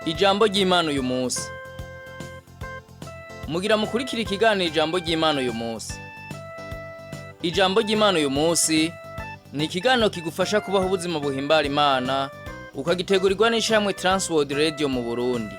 Ijambo ry'Imana uyu munsi. Mugira mukurikira ikiganiro ijambo ry'Imana uyu munsi. Ijambo ry'Imana uyu munsi ni ikiganiro kigufasha kubaho ubuzima buhimbara Imana, ukagitegurirwa n'ishirahamwe Transworld Radio mu Burundi.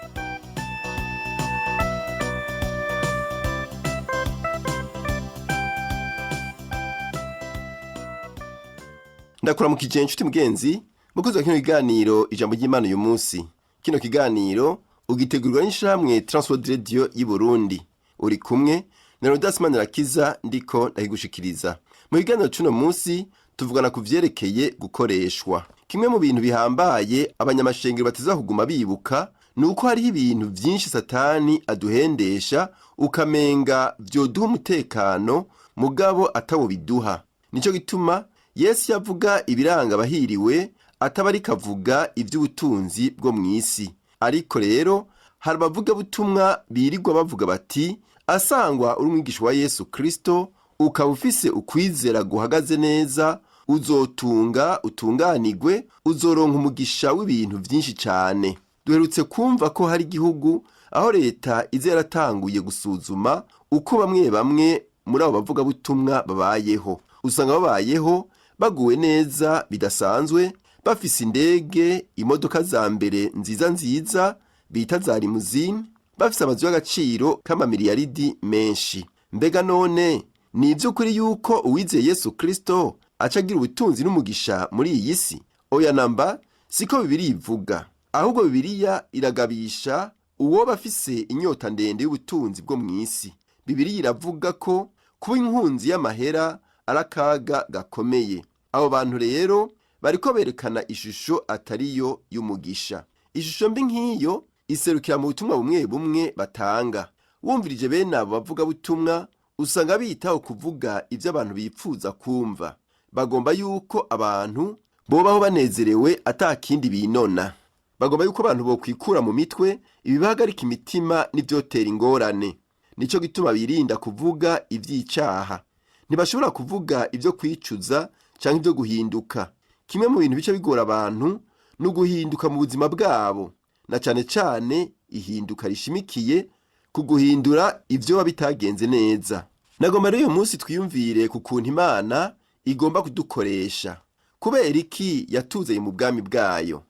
Ndakuramukije inshuti mugenzi mukozi wa kino kiganiro ijambo ry'Imana uyu munsi. Kino kiganiro ugitegurirwa n'ishirahamwe Transworld Radio y'i Burundi. Uri kumwe na Rodas Manirakiza, ndiko ndakigushikiriza. Mu kiganiro c'uno munsi tuvugana ku vyerekeye gukoreshwa. Kimwe mu bintu bihambaye abanyamashengero bateza kuguma bibuka ni uko hariho ibintu vyinshi Satani aduhendesha, ukamenga vyoduha umutekano mugabo atawo biduha. Nico gituma Yesu yavuga ibiranga abahiriwe ataba ariko avuga ivy'ubutunzi bwo mw'isi. Ariko rero hari abavugabutumwa birirwa bavuga bati: asangwa uri umwigisha wa Yesu Kristo, ukaba ufise ukwizera guhagaze neza, uzotunga utunganirwe, uzoronka umugisha w'ibintu vyinshi cane. Duherutse kumva ko hari igihugu aho leta iza yaratanguye gusuzuma uko bamwe bamwe muri abo bavugabutumwa babayeho. Usanga babayeho baguwe neza bidasanzwe, bafise indege, imodoka za mbere nziza nziza bita za limousine, bafise amazu y'agaciro k'amamiliyaridi menshi. Mbega none ni ivy'ukuri yuko uwizeye Yesu Kristo aca agira ubutunzi n'umugisha muri iyi si? Oya namba, siko Bibiliya ivuga. Ahubwo Bibiliya iragabisha uwoba afise inyota ndende y'ubutunzi bwo mw'isi. Bibiliya iravuga ko kuba inkunzi y'amahera ari akaga gakomeye. Abo bantu rero bariko berekana ishusho atariyo y'umugisha. Ishusho mbi nk'iyo iserukira mu butumwa bumwe bumwe batanga. Wumvirije bene abo bavugabutumwa, usanga bitaho kuvuga ivyo abantu bipfuza kumva. Bagomba yuko abantu bobaho banezerewe ata kindi binona. Bagomba yuko abantu bokwikura mu mitwe ibibahagarika imitima n'ivyotera ingorane. Nico gituma birinda kuvuga ivy'icaha. Ntibashobora kuvuga ivyo kwicuza canke ivyo guhinduka. Kimwe mu bintu bica bigora abantu ni uguhinduka mu buzima bwabo, na cane cane ihinduka rishimikiye ku guhindura ivyoba bitagenze neza. Nagomba rero uyu munsi twiyumvire ku kuntu Imana igomba kudukoresha. Kubera iki yatuzanye mu bwami bwayo?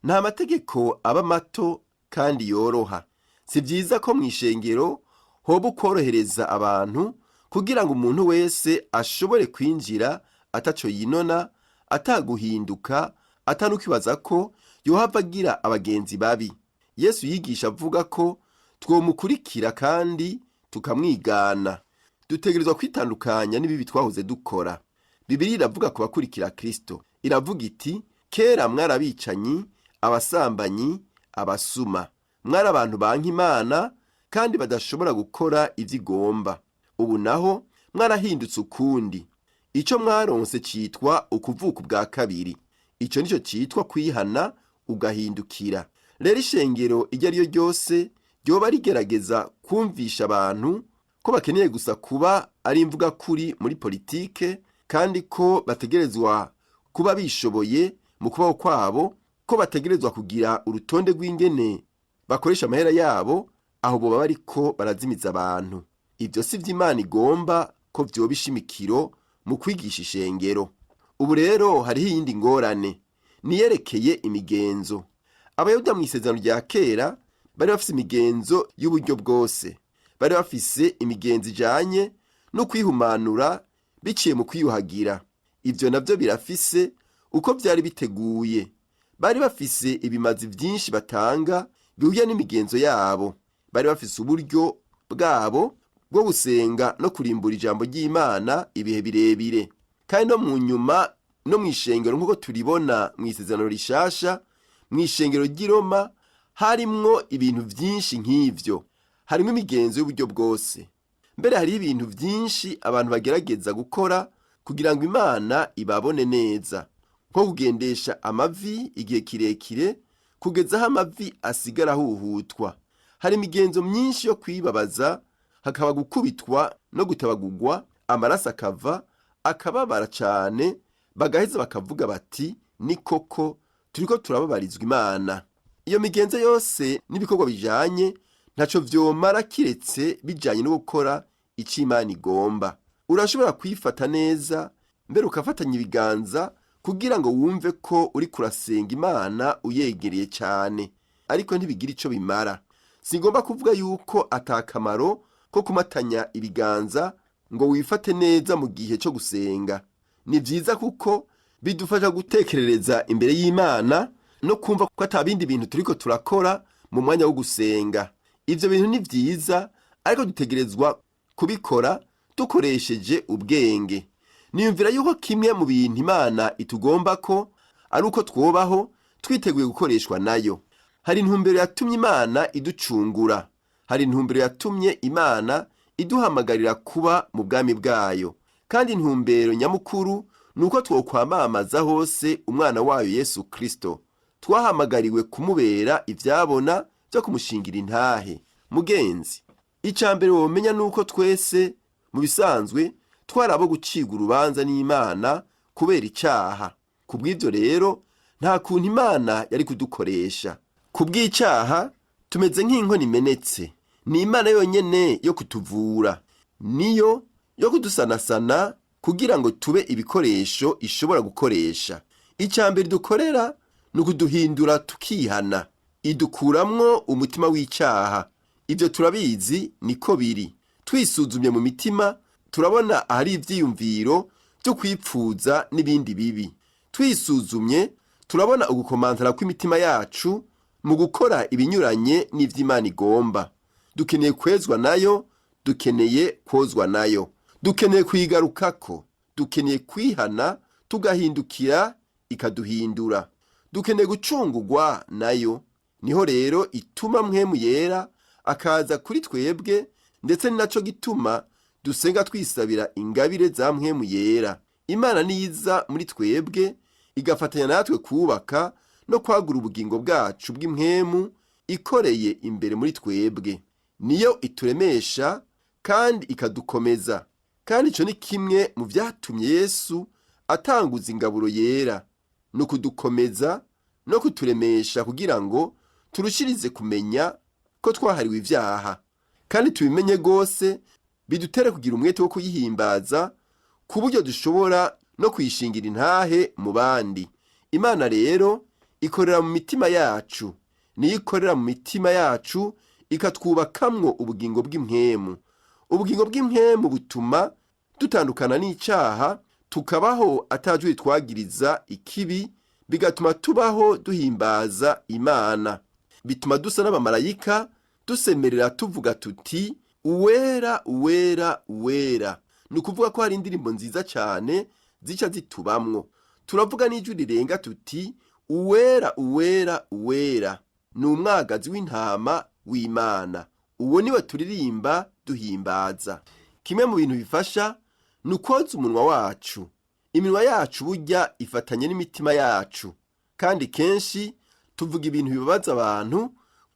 Nta mategeko aba mato kandi yoroha. Si vyiza ko mw'ishengero hoba ukworohereza abantu kugira ngo umuntu wese ashobore kwinjira ataco yinona, ataguhinduka, atanukwibaza ko yohava agira abagenzi babi. Yesu yigisha avuga ko twomukurikira kandi tukamwigana. Dutegerezwa kwitandukanya n'ibibi twahoze dukora. Bibiliya iravuga ku bakurikira Kristo, iravuga iti: kera mwari abicanyi, abasambanyi, abasuma, mwari abantu banka Imana kandi badashobora gukora ivyo igomba. Ubu naho mwarahindutse ukundi. Ico mwaronse citwa ukuvuka ubwa kabiri. Ico nico citwa kwihana ugahindukira. Rero ishengero iryo ari ryo ryose ryoba rigerageza kumvisha abantu ko bakeneye gusa kuba ari imvugakuri muri politike, kandi ko bategerezwa kuba bishoboye mu kubaho kwabo, ko bategerezwa kugira urutonde rw'ingene bakoresha amahera yabo, aho boba bariko barazimiza abantu. Ivyo si vyo Imana igomba ko vyoba ishimikiro mu kwigisha ishengero. Ubu rero hariho iyindi ngorane niyerekeye imigenzo. Abayuda mw'isezerano rya kera bari bafise imigenzo y'uburyo bwose. Bari bafise imigenzo ijanye no kwihumanura biciye mu kwiyuhagira. Ivyo navyo birafise uko vyari biteguye. Bari bafise ibimazi vyinshi batanga bihuye n'imigenzo yabo. Bari bafise uburyo bwabo bwo gusenga no kurimbura ijambo ry'Imana ibihe birebire. Kandi no mu nyuma no mw'ishengero nk'uko turibona mw'isezerano rishasha, mw'ishengero ry'i Roma harimwo ibintu vyinshi nk'ivyo. Harimwo imigenzo y'uburyo bwose. Mbere hariho ibintu vyinshi abantu bagerageza gukora kugira ngo Imana ibabone neza, nko kugendesha amavi igihe kirekire kugeza aho amavi asigara ahuhutwa. Hari imigenzo myinshi yo kwibabaza, hakaba gukubitwa no gutabagurwa, amaraso akava, akababara cane, bagaheza bakavuga bati: ni koko turiko turababarizwa Imana. Iyo migenzo yose n'ibikorwa bijanye ntaco vyomara kiretse bijanye no gukora ico Imana igomba. Urashobora kwifata neza mbere ukafatanya ibiganza kugira ngo wumve ko uriko urasenga Imana uyegereye cane, ariko ntibigira ico bimara. Singomba kuvuga yuko atakamaro ko kumatanya ibiganza ngo wifate neza mu gihe cyo gusenga. Ni vyiza kuko bidufasha gutekerereza imbere y'Imana no kumva ko ata bindi bintu turiko turakora mu mwanya wo gusenga. Ivyo bintu ni vyiza, ariko dutegerezwa kubikora dukoresheje ubwenge. Niyumvira yuko kimwe mu bintu Imana itugomba ko ari uko twobaho twiteguye gukoreshwa nayo. Hari intumbero yatumye Imana iducungura, hari intumbero yatumye Imana iduhamagarira kuba mu bwami bwayo, kandi intumbero nyamukuru ni uko twokwamamaza hose umwana wayo Yesu Kristo. Twahamagariwe kumubera ivyabona vyo kumushingira intahe. Mugenzi, ica mbere womenya ni uko twese mu bisanzwe twari abo gucirwa urubanza n'Imana kubera icaha. Kubw'ivyo rero nta kuntu Imana yari kudukoresha. Kubw'icaha tumeze nk'inkono imenetse. Ni Imana yonyene yo kutuvura, niyo yo kudusanasana kugira ngo tube ibikoresho ishobora gukoresha. Ica mbere dukorera ni ukuduhindura tukihana. Idukuramwo umutima w'icaha. Ivyo turabizi niko biri. Twisuzumye mu mitima turabona ahari ivyiyumviro vyo kwipfuza n'ibindi bibi. Twisuzumye turabona ugukomantara kw'imitima yacu mu gukora ibinyuranye n'ivy'Imana igomba. Dukeneye kwezwa nayo, dukeneye kwozwa nayo, dukeneye kuyigarukako, dukeneye kwihana tugahindukira ikaduhindura, dukeneye gucungurwa nayo. Niho rero ituma mpwemu yera akaza kuri twebwe, ndetse ni naco gituma dusenga twisabira ingabire za mpwemu yera. Imana niyiza muri twebwe igafatanya natwe kubaka no kwagura ubugingo bwacu bw'impwemu ikoreye imbere muri twebwe. Niyo ituremesha kandi ikadukomeza. Kandi ico ni kimwe mu vyatumye Yesu atanguza ingaburo yera, ni ukudukomeza no kuturemesha kugira ngo turushirize kumenya ko twahariwe ivyaha, kandi tubimenye rwose, bidutere kugira umwete wo kuyihimbaza ku buryo dushobora no kuyishingira intahe mu bandi. Imana rero ikorera mu mitima yacu, niyo ikorera mu mitima yacu ikatwubakamwo ubugingo bw'impwemu. Ubugingo bw'impwemu butuma dutandukana n'icaha, tukabaho atajwi twagiriza ikibi, bigatuma tubaho duhimbaza Imana. Bituma dusa n'abamarayika, dusemerera tuvuga tuti uwera, uwera, uwera. Ni ukuvuga ko hari indirimbo nziza cyane zica zitubamwo. Turavuga n'ijwi rirenga tuti uwera, uwera, uwera ni umwagazi w'intama w'Imana. Uwo niwe turirimba duhimbaza. Kimwe mu bintu bifasha ni ukwoza umunwa wacu. Iminwa yacu burya ifatanye n'imitima yacu, kandi kenshi tuvuga ibintu bibabaza abantu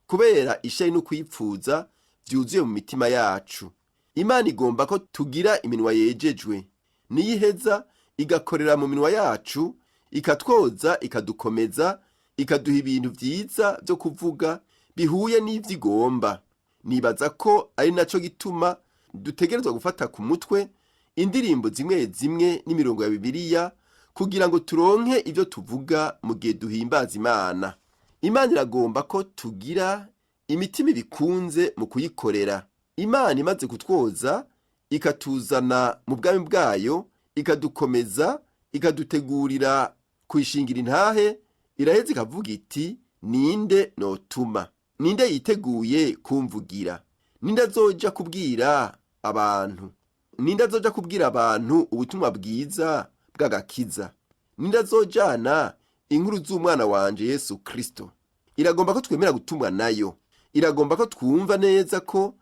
kubera ishari no kwipfuza vyuzuye mu mitima yacu. Imana igomba ko tugira iminwa yejejwe, niyo iheza igakorera mu minwa yacu, ikatwoza, ikadukomeza, ikaduha ibintu vyiza vyo kuvuga bihuye n'ivyo igomba. Nibaza ko ari naco gituma dutegerezwa gufata ku mutwe indirimbo zimwe zimwe n'imirongo ya Bibiliya kugira ngo turonke ivyo tuvuga mu gihe duhimbaza Imana. Imana iragomba ko tugira imitima ibikunze mu kuyikorera. Imana imaze kutwoza ikatuzana mu bwami bwayo, ikadukomeza, ikadutegurira kuyishingira intahe, iraheza ikavuga iti ninde notuma? Ninde yiteguye kumvugira? Ninde azoja kubwira abantu? Ninde azoja kubwira abantu ubutumwa bwiza bw'agakiza? Ninde azojana inkuru z'umwana wanje Yesu Kristo? Iragomba ko twemera gutumwa nayo. Iragomba ko twumva neza ko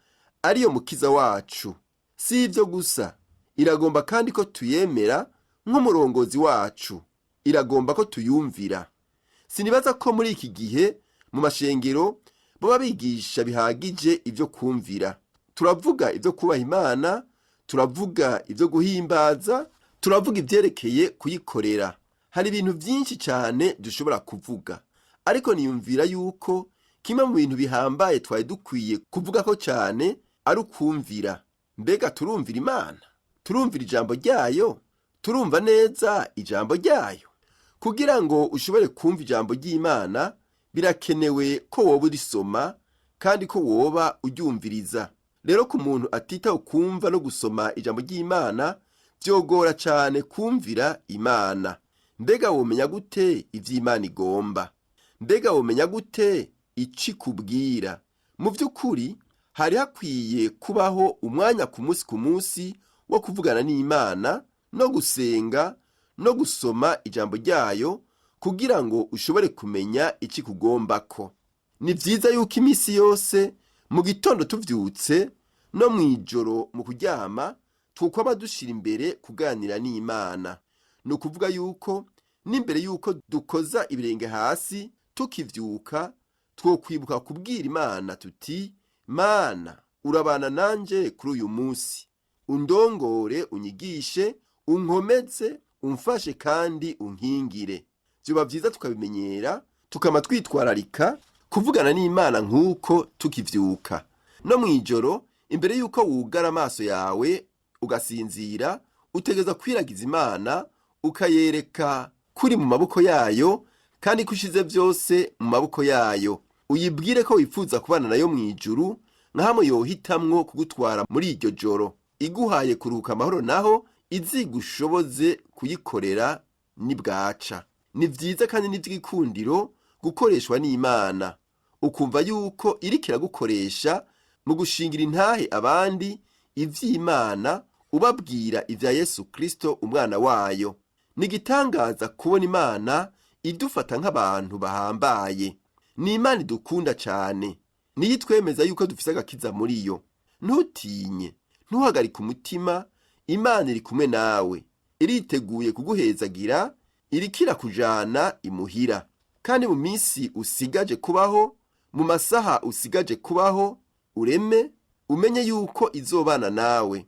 ariyo mukiza wacu. Si ibyo gusa, iragomba kandi ko tuyemera nk'umurongozi wacu. Iragomba ko tuyumvira. Sinibaza ko muri iki gihe mu mashengero baba bigisha bihagije ibyo kumvira. Turavuga ibyo kubaha Imana, turavuga ibyo guhimbaza, turavuga ibyerekeye kuyikorera. Hari ibintu byinshi cyane dushobora kuvuga, Ariko niyumvira yuko kimwe mu bintu bihambaye twari dukwiye kuvuga ko cyane ari ukumvira. Mbega turumvira Imana? Turumvira ijambo ryayo? Turumva neza ijambo ryayo? Kugira ngo ushobore kumva ijambo ry'Imana, birakenewe ko woba urisoma kandi ko woba uryumviriza. Rero ku muntu atitaho kumva no gusoma ijambo ry'Imana, vyogora cane kumvira Imana. Mbega womenya gute ivy'Imana igomba? Mbega womenya gute ico ikubwira? Mu vy'ukuri hari hakwiye kubaho umwanya ku munsi ku munsi wo kuvugana n'Imana no gusenga no gusoma ijambo ryayo kugira ngo ushobore kumenya ico ikugombako. Ni vyiza yuko imisi yose mu gitondo tuvyutse no mw'ijoro mu kuryama twokwama dushira imbere kuganira n'Imana. Ni ukuvuga yuko n'imbere yuko dukoza ibirenge hasi tukivyuka, twokwibuka kubwira Imana tuti: Mana, urabana nanje kuri uyu munsi, undongore, unyigishe, unkomeze, umfashe kandi unkingire. Vyoba vyiza tukabimenyera, tukama twitwararika kuvugana n'Imana nk'uko tukivyuka. No mw'ijoro, imbere yuko wugara amaso yawe ugasinzira, utegerezwa kwiragiza Imana, ukayereka kuri mu maboko yayo kandi ko ushize vyose mu maboko yayo. Uyibwire ko wifuza kubana nayo mw'ijuru, nka hamwe yohitamwo kugutwara muri iryo joro. Iguhaye kuruhuka amahoro naho izigushoboze kuyikorera nibwaca. Ni vyiza kandi ni ivy'igikundiro gukoreshwa n'Imana, ukumva yuko iriko iragukoresha mu gushingira intahe abandi ivy'Imana, ubabwira ivya Yesu Kristo umwana wayo. Ni igitangaza kubona Imana idufata nk'abantu bahambaye. Ni Imana idukunda cane, niyo itwemeza yuko dufise agakiza muri yo. Ntutinye, ntuhagarike umutima, Imana iri kumwe nawe, iriteguye kuguhezagira, iriko irakujana imuhira. Kandi mu minsi usigaje kubaho, mu masaha usigaje kubaho, ureme, umenye yuko izobana nawe.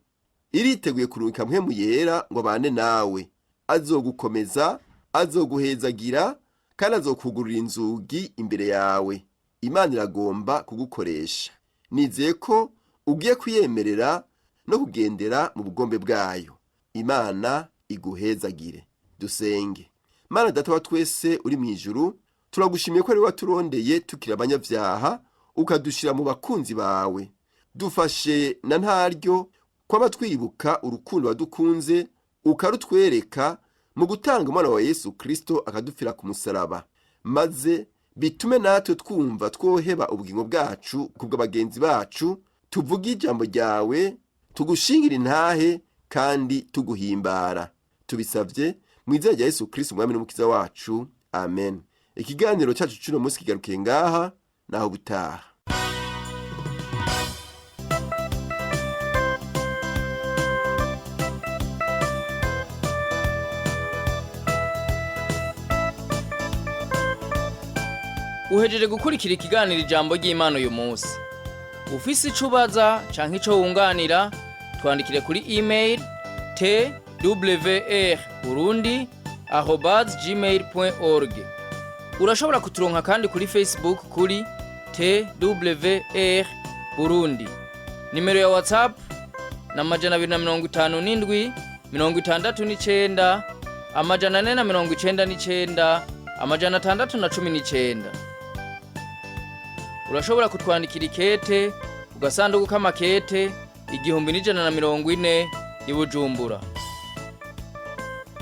Iriteguye kurungika Mpwemu Yera ngo abane nawe. Azogukomeza, azoguhezagira, kandi azokugurura inzugi imbere yawe. Imana iragomba kugukoresha. Nizeye ko ugiye kuyemerera no kugendera mu bugombe bwayo. Imana iguhezagire. Dusenge. Mana Data wa twese uri mw'ijuru, turagushimiye ko ari waturondeye tukiri abanyabyaha, ukadushira mu bakunzi bawe. Dufashe na ntaryo kwaba twibuka urukundo wadukunze, ukarutwereka mu gutanga umwana wa Yesu Kristo akadupfira ku musaraba, maze bitume natwe twumva twoheba ubugingo bwacu kubwa bagenzi bacu, tuvuge ijambo ryawe, tugushingira intahe kandi tuguhimbara. Tubisavye mu izina rya Yesu Kristo umwami n'umukiza wacu, amen. Ikiganiro cyacu cy'uno munsi kigarukiye ngaha, naho gutaha. Uhejeje gukurikira ikiganiro ijambo ry'Imana uyu munsi. Ufise ico ubaza canke ico wunganira, twandikire kuri email twr burundi@gmail.org. Urashobora kuturonka kandi kuri Facebook kuri TWR Burundi. Nimero ya WhatsApp na 257 69 499 619. Urashobora kutwandikira ikete ku gasanduku k'amakete 1140 i Bujumbura.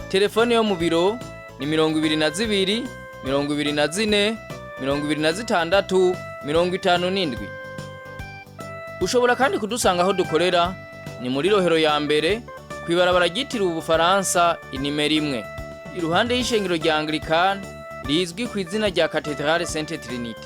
Telefone yo mu biro ni 22 24 26 57. Ushobora kandi kudusanga aho dukorera ni muri Rohero ya mbere, kw'ibarabara ryitiriwe Ubufaransa inimero 1, iruhande y'ishengero rya Anglikani rizwi ku izina rya Katedrale Sainte Trinite.